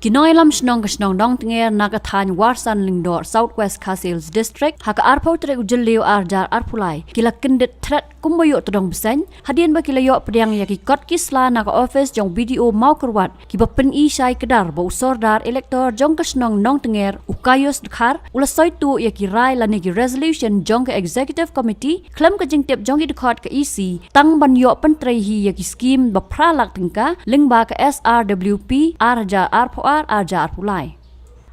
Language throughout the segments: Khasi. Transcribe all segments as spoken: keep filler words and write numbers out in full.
Ki nongïalam shnong ka shnong Nongtnger na ka thaiñ Warsan Lyngdoh, South West Khasi Hills District, ha ka arphew tarik u Jylliew arhajar arphew lai, ki la kyndit thret kumba ïoh tdong bseiñ hadien ba ki la ïoh pdiang ïa ki kot ki sla na ka office jong BDO Mawkyrwat, kiba pyni shai kdar ba u sordar elector jong ka shnong Nongtnger, u Kaius Dkhar, u la soi tuh ïa ki rai lane ki resolution jong ka Executive Committee khlem ka jingtip jong ki dkhot ka EC, tang ban ïoh pyntrei hi ïa ki skim ba phra lak tyngka lyngba ka SRWP arhajar arphew ar arhajar arphew lai.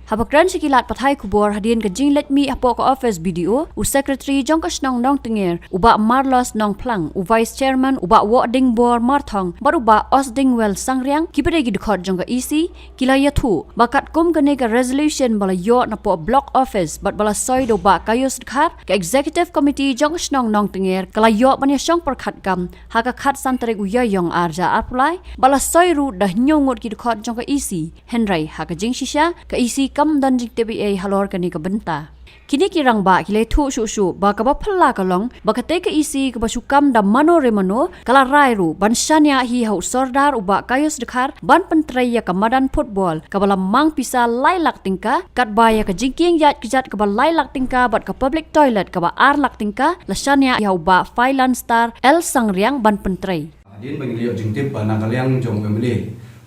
Haba kren sha ki lad pathai khubor hadien ka jingleit mih hapoh ka office BDO, u Secretary jong ka shnong Nongtnger, u Bah Marlos Nongphlang, u Vice Chairman, u Bah Wohdingbor Marthong, bad u Bah Osdingwell Sangriang, kiba dei ki dkhot jong ka EC, ki la ïathuh ba katkum kane ka resolution ba la ïoh napoh Block Office bad ba la soi da u Bah Kaius Dkhar, ka Executive Committee jong ka shnong Nongtnger ka la ïoh ban ïashong pyrkhat kam ha ka khatsan tarik u Ïaïong arhajar arphew lai, ba la soi ruh da hynñiew ngut ki dkhot jong ka EC. Hynrei ha ka jingshisha, ka EC kam don jingtip ei ei halor kane ka bynta. Kine ki rangbah ki la ïathuh shuh shuh ba kaba phylla ka long ba katei ka EC kaba shu kam da mano re mano, ka la rai ruh ban shaniah hi ha u sordar u Bah Kaius Dkhar ban pyntrei ïa ka madan football kaba la mang pisa lai lak tyngka, katba ïa ka jingkieng ïaid kjat kaba lai lak tyngka bad ka public toilet kaba ar lak tyngka la shaniah hi ha u Bah Failan Star L Sangriang ban pyntrei. Hadien ba ngi la ïoh jingtip ba na ka liang jong u MLA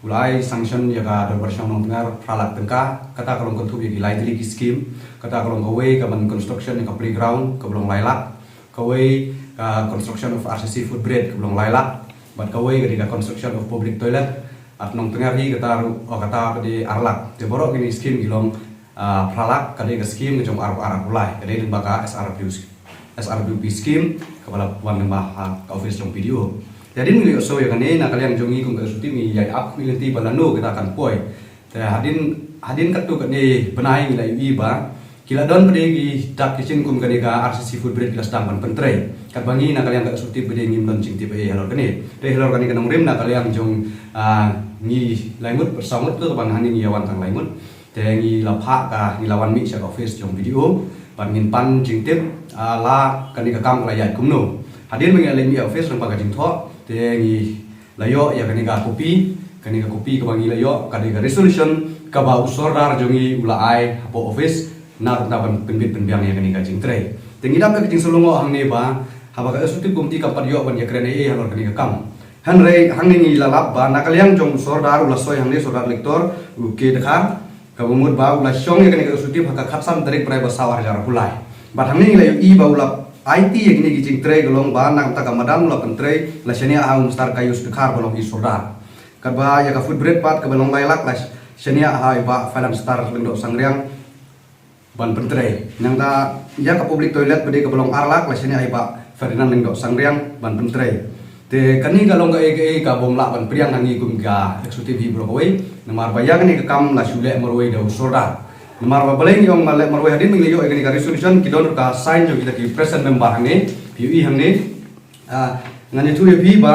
u la ai sanction ïa ka Dorbar Shnong Nongtngar phra lak tyngka, kata ka long kynthup ïa ki lai tylli ki skim, kata ka long kawei ka ban construction ïa ka playground kaba long lai lak, kawei ka construction of RCC footbridge kaba long lai lak, bad kawei ka dei ka construction of public toilet at Nongtngar hi, kata ruh, oh, kata ka dei ar lak. Te baroh kine ki skim ki long, ah, phra lak, ka dei ka skim ka jong ar ar lai, ka dei lyngba ka SRW, SRWP skim kaba la wan lyngba ha ka office jong BDO. Te hadien ngi la ïohsngew ïa kane, na ka liang jong ngi kum ka executive ngi ïai ap ngi lynti ba lano kata kan poi. Te hadien, hadien katto katne bnai ngi la ïohi ba ki la don pat de ki dak ki shin kum kane ka RCC footbridge ki la sdang ban pyntrei. Katba ngi na ka liang ka executive pat de ngim don jingtip ei ei halor kane. Te halor kane ka nongrim na ka liang jong, ah, ngi lai ngut, saw ngut, katba hangne ngi ïa wan tang lai ngut. Te ngi la phah ka, ngi la wan mih sha ka office jong BDO bad ngin pan jingtip, ah, la kane ka kam ka la ïaid kumno. Hadien ba ngi la leit mih office lyngba ka jingthoh, te ngi la ïoh ïa kane ka kopi, kane ka kopi kaba ngi la ïoh ka dei ka resolution kaba u sordar jong ngi u la ai hapoh office na ka bynta ban pynbit pynbiang ïa kane ka jingtrei. Te ngi dap ïa ka jingsngewlyngngoh hangne ba haba ka executive committee kam pat ïoh ban ïakren ei ei halor kane ka kam. Hynrei hangne ngi la lap ba na ka liang jong u sordar u la soi hangne, sordar elector u K Dkhar, kaba mut ba u la shong ïa kane ka executive ha ka khatsan tarik bnai ba saw arhajar arphew lai. Bad hangne ngi la ïohi ba u la aiti ïa kine ki jingtrei ka long ba na ka bynta ka madan u la pyntrei, la shaniah ha u Mister Kaius Dkhar ba long i sordar. Katba ïa ka footbridge pat kaba long lai lak la shaniah ha i Bah Failan Star Lyngdoh Sangriang ban pyntrei. Nangta ïa ka public toilet pat de kaba long ar lak la shaniah ha i Bah Ferdinand Lyngdoh Sangriang ban pyntrei. Te kane ka long kaei kaei kabym lah ban pdiang ha ngi kum ka executive hi baroh kawei. Namar ba ïa kane ka kam la shu leh marwei da u sordar. Namar ba balei ngi ong la leh marwei, hadien ba ngi la ïoh ïa kane ka resolution ki don ruh ka sign jong kita ki present member hangne, phi ïohi hangne. Ah, ngan ïathuh ïa phi ba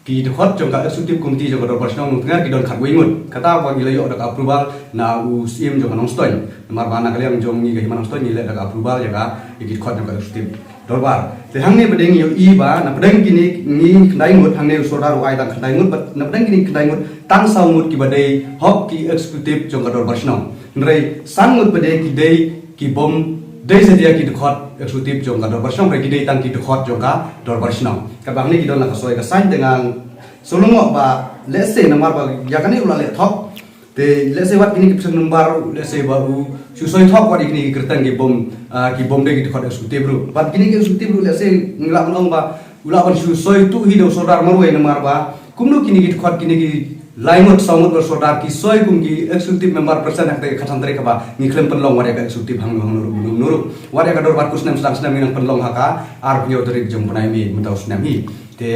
ki dkhot jong ka executive committee jong ka Dorbar Shnong Nongtngar ki don khatwei ngut. Kata ba ngi la ïoh da ka approval na u Syiem jong ka Nongstoiñ. Namar ba na ka liang jong ngi ka Hima Nongstoiñ ngi leh da ka approval ïa ka, ïa ki dkhot jong ka executive dorbar. Te hangne pat de ngi ïohi ba na pdeng kine ngi khyndai ngut, hangne u sordar u ai tang khyndai ngut, bad na pdeng kine khyndai ngut tang saw ngut kiba dei hok ki executive jong ka Dorbar Shnong. Hynrei san ngut pat de ki dei, kibym dei satia ki dkhot executive jong ka Dorbar Shnong, hynrei ki dei tang ki dkhot jong ka Dorbar Shnong. Katba hangne ki don la ka soi ka sign, te nga sngew lyngngoh ba lehse namar ba ïa kane u la leh thok. Te lehse wat kine ki present member, lehse ba u shu soi thok wat ïa kine ki kyrteng kibym, ah, kibym dei ki dkhot executive ruh. Bad kine ki executive ruh lehse ngi lah ban ong ba u lah ban shu soi tuh hi da u sordar marwei namar ba kumno kine ki dkhot, kine ki lai ngut saw ngut ba u sordar ki soi kum ki executive member present ha kata ka khatsan tarik kaba ngi khlem pynlong wat ïa ka executive hangno hangno ruh, hangno hangno ruh. Wat ïa ka dorbar ku snem sdang snem ngi nang pynlong ha ka arphew tarik jong bnai May mynta u snem hi. Te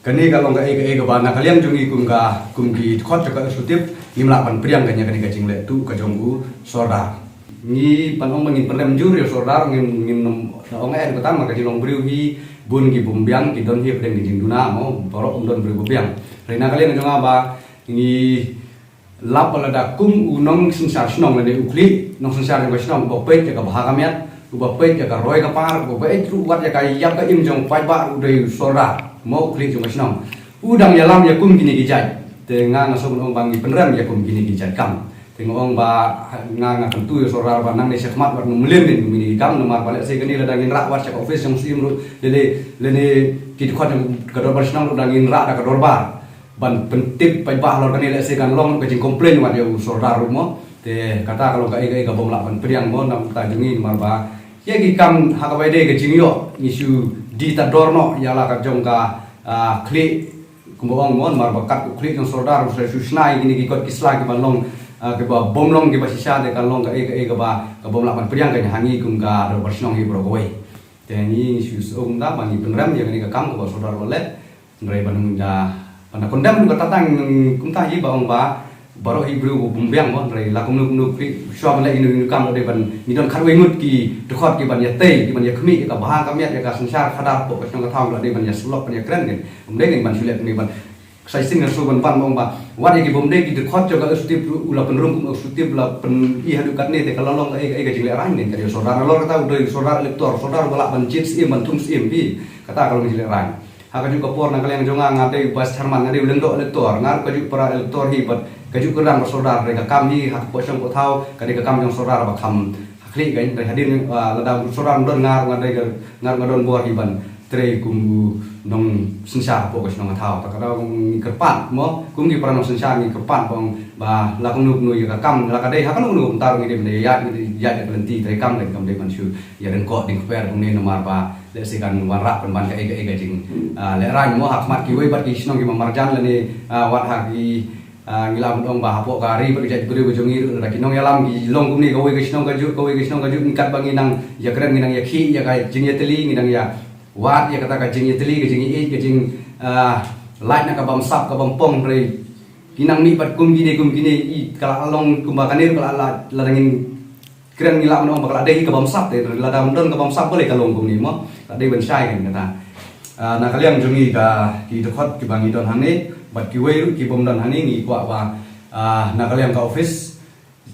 kane ka long kaei kaei kaba na ka liang jong ngi kum ka, kum ki dkhot jong ka executive ngim lah ban pdiang ïa kane ka jingleh tuh ka jong u sordar. Ngi pan ong ba ngin pynrem jur ïa u sordar, ngin, ngin ong eh, kata ma ka jinglong briew hi, bun ki bym biang ki don hi hapdeng ki jingduna, mo, baroh ym don briew ba biang. Hynrei na ka liang jong nga ba ngi lap ba lada kum u nongsynshar shnong lane u khlieh nongsynshar jong ka shnong uba peit ïa ka bha ka miat, uba peit ïa ka roi ka par, uba peit ruh wat ïa ka ïap ka im jong u paidbah ruh u dei u sordar, mo, u khlieh jong ka shnong. U dang ïalam ïa kum kine ki jait. Te nga nga sngewbha ban ong ba ngi pynrem ïa kum kine ki jait kam. Te nga ong ba nga nga kyntu ïa u sordar ba nangne shakhmat wat nym lim ïa kine ki kam, namar ba lehse kane lada ngin rah wat sha ka office jong u Syiem ruh, lane lane ki dkhot jong ka dorbar shnong ruh, lada ngin rah da ka dorbar ban pyntip paidbah halor kane, lehse kan long ka jingcomplain wat ïa u sordar ruh mo. Te kata ka long kaei kaei ka bym lah ban pdiang mo na ka bynta jong ngi, namar ba ïa ki kam ha kaba ïadei ka jingïoh ngi shu die tad dor noh ïa la ka jong ka, ah, khlieh, kumba ong mo, namar ba kat u khlieh jong u sordar u sa shu shna ïa kine ki kot ki sla kiban long, ah, kiba bym long kiba shisha, te kan long kaei kaei kaba ka bym lah ban pdiang kein ha ngi kum ka dorbar shnong hi baroh kawei. Te ngi shu sngewthuh da ba ngi pynrem ïa kane ka kam kaba u sordar u la leh. Hynrei ban da, ban da condemn kata tang, kumta hi ba ong ba baroh hi briew bym biang mo, hynrei la kumno kumno phi shuwa ban leh ïa kino kino kam la dei ban, ngi don khatwei ngut ki dkhot kiban ïatei, kiban ïakhmih ïa ka bha ka miat, ïa ka synshar khadar hapoh ka shnong ka thaw, la dei ban ïasyllok ban ïakren kein. Ym dei kein ban shu leh kumne ban, sa shisien nga shu ban ban ba ong ba wat ïa ki bym dei ki dkhot jong ka executive ruh u la pynrung kum executive, la pyni haduh katne, te ka la long kaei kaei ka jinglehraiñ kein. Ka dei u sordar nalor kata u dei u sordar elector, sordar uba lah ban jied Syiem, ban thung Syiem, phi. Kata ka long ka jinglehraiñ. Ha kajuh ka por na ka liang jong nga, nga dei u vice chairman, nga dei u lyngdoh elector, nga ruh kajuh para elector hi, bad kajuh ka dang ka sordar, hynrei ka kam hi ha ka poh shnong poh thaw ka dei ka kam jong u sordar ba kham ha khlieh kein. Hynrei hadien, ah, lada u sordar um don, nga ruh nga dei ka, nga ruh nga don bor hi ban trei kum u nongsynshar hapoh ka shnong ka thaw. Ta ka daw ngi kyrpad mo, kum ki para nongsynshar ngi kyrpad ba ong ba la kumno kumno ïa ka kam, la ka dei ha kano kano ka bynta ruh ngi dei ban ïaid, ngi dei ïaid da ka lynti treikam kein, kam dei ban shu ïa ryngkoh dyngkper kumne, namar ba lehse kan wanrah pynban kaei kaei ka jing, ah, lehraiñ mo ha khmat kiwei pat ki shnong kiba marjan lane, ah, wat ha ki, ah, ngi lah ban ong ba hapoh ka ri bad ka jaitbynriew ka jong ngi ruh, lada ki nongïalam ki long kumne, kawei ka shnong kajuh, kawei ka shnong kajuh, ngi katba ngi nang ïakren, ngi nang ïakhih ïa ka jingïatylli, ngi nang ïa wad ïa kata ka jingïatylli, ka jingïeit, ka jing, ah, lait na ka bamsap ka bampong, hynrei ki nang mih pat kum kine kum kine, i ka la long kumba kane ruh ka la, la, lada ngin kren ngi lah ban ong ba ka la dei ka bamsap, te lada ym don ka bamsap balei ka long kumne mo, ka dei ban shai kein kata. Ah, na ka liang jong ngi ka, ki dkhot kiba ngi don hangne bad kiwei ruh ki bym don hangne, ngi kwah ba, ah, na ka liang ka office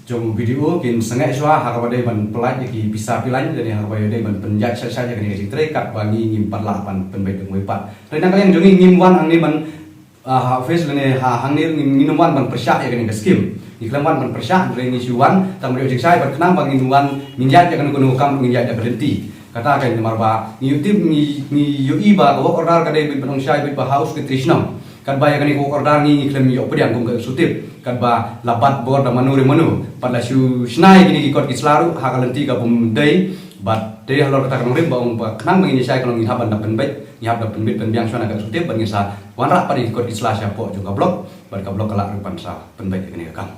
jong u B D O kin sangeh shuwa ha kaba dei ban pyllait ïa ki pisa pilaiñ lane ha kaba dei ban pynjait shait shait ïa kane ka jingtrei, katba ngi ngim pat lah ban pynbeit da kawei pat. Hynrei na ka liang jong ngi ngim wan hangne ban, ah, ha office lane ha hangne, ngin, ngin ym wan ban pyrshah ïa kane ka skim. Ngi khlem wan ban pyrshah, hynrei ngi shu wan tang ban ïoh jingshai bad khnang ba ngin wan, ngin ïaid ïa kano kano ka kam ngin ïaid da ka lynti. Kata kein, namar ba ngi ïoh tip, ngi, ngi ïohi ba ka work order ka dei beit ban ong shai beit ba ha u Secretary Shnong. Katba ïa kane ka work order ngi, ngi khlem ïoh pdiang kum ka executive. Katba la bat bor da mano re mano, pat la shu shna ïa kine ki kot ki sla ruh ha ka lynti ka bym dei. Bad te halor kata ka nongrim ba ong ba khnang ba ngin ïa shai ka long ngi hap ban da pynbeit, ngi hap da pynbeit pynbiang shuwa na ka executive bad ngin sa wanrah pat ïa ki kot ki sla shapoh jong ka block, bad ka block ka lah ruh ban sa pynbeit ïa kane ka kam.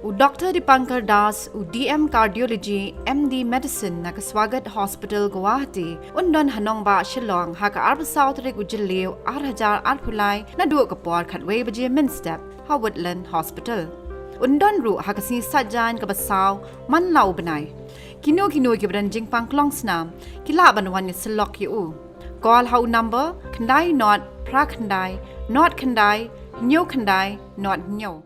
U Doctor Dipankar Das, u D M Cardiology, M D Medicine na ka Swagat Hospital, Guwahati, un don ha nongbah Shillong ha ka arphew saw tarik u Jylliew ar hajar arphew lai, naduh ka por khatwei baje mynstep ha Woodland Hospital. Un don ruh ha ka sngi Saitjaiñ kaba saw man la u bnai. Kino kino kiba don jingpang klong snam ki lah ban wan ïasyllok ïa u. Call ha u number khyndai nod phra khyndai nod khyndai hynñiew khyndai nod hynñiew.